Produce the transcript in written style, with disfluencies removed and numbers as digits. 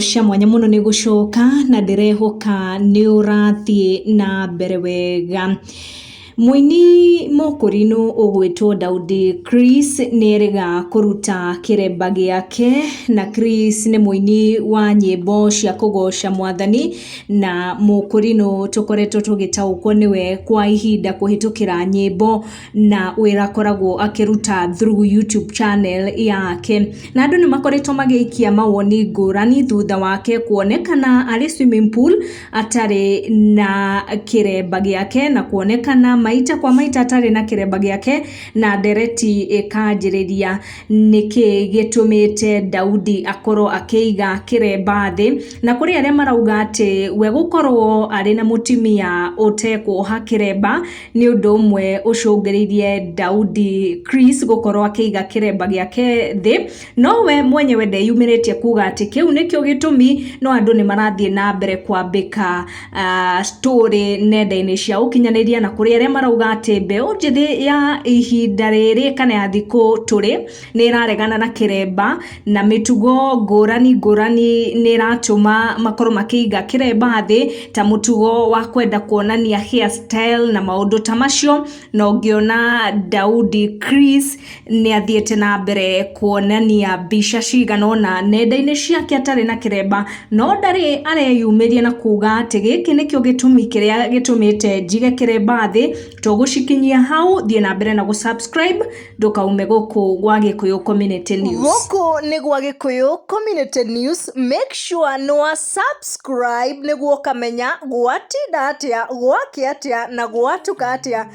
Cia mwanya mũno nĩ gũcoka na ndĩrehoka nĩ ũrathiĩ na mbere wega. Mũini mũkũrinũ ũgwĩtwo Daudi Chris nĩerĩga kũruta kĩremba gĩake, na Chris nĩ mũini wa nyĩmbo cia kũgoca mwathani na mũkũrinũ tũkoretwo tũgĩtaũkwo nĩwe kwa ihinda kũhĩtũkĩra nyĩmbo na wĩra akoragwo akĩruta through YouTube channel yake. Na andũ nĩ makoretwo magĩikia mawoni ngũrani thutha wake kuonekana arĩ swimming pool atarĩ na kĩremba gĩake, na kuonekana maita kwa maita atarĩ na kĩremba gĩake, na ndereti ĩkanjĩrĩria nĩkĩ gĩtũmĩte Daudi akorwo akĩiga kĩremba thĩ. Na kũrĩ arĩa marauga atĩ we gũkorwo arĩ na mũtumia ũtekuoha kĩremba nĩ ũndũ ũmwe ũcũngĩrĩirie Daudi Chris gũkorwo akĩiga kĩremba gĩake thĩ, no we mwenyewe ndeyumĩrĩtie kuga atĩ kĩu nĩkĩo gĩtũmi, no andũ nĩ marathiĩ na mbere kwambĩka story nenda-inĩ cia ũkinyanĩria, na kũrĩ arĩa marauga atĩ mbeũ njĩthĩ ya ihinda rĩrĩ kana ya thikũ tũrĩ nĩ ĩraregana na kĩremba, na mĩtugo ngũrani ngũrani nĩ ĩratũma makorwo makĩiga kĩremba thĩ, ta mũtugo wa kwenda kuonania hairstyle na maũndũ ta macio. Na ũngĩona Daudi Chris nĩ athiĩte na mbere kuonania mbica cigana ũna nenda-inĩ ciake atarĩ na kĩremba, no ndarĩ areyumĩria na kuga atĩ gĩkĩ nĩkĩo gĩtũmi kĩrĩa gĩtũmĩte njige kĩremba thĩ. Tũgũcikinyia hau, thiĩ na mbere na gũ-subscribe ndũkaume gũkũ gwa Gĩkũyũ Community News. Gũkũ nĩ gwa Gĩkũyũ Community News. Make sure nĩ wa subscribe nĩguo ũkamenya gwatinda atĩa, gwakĩa atĩa na gwatuka atĩa.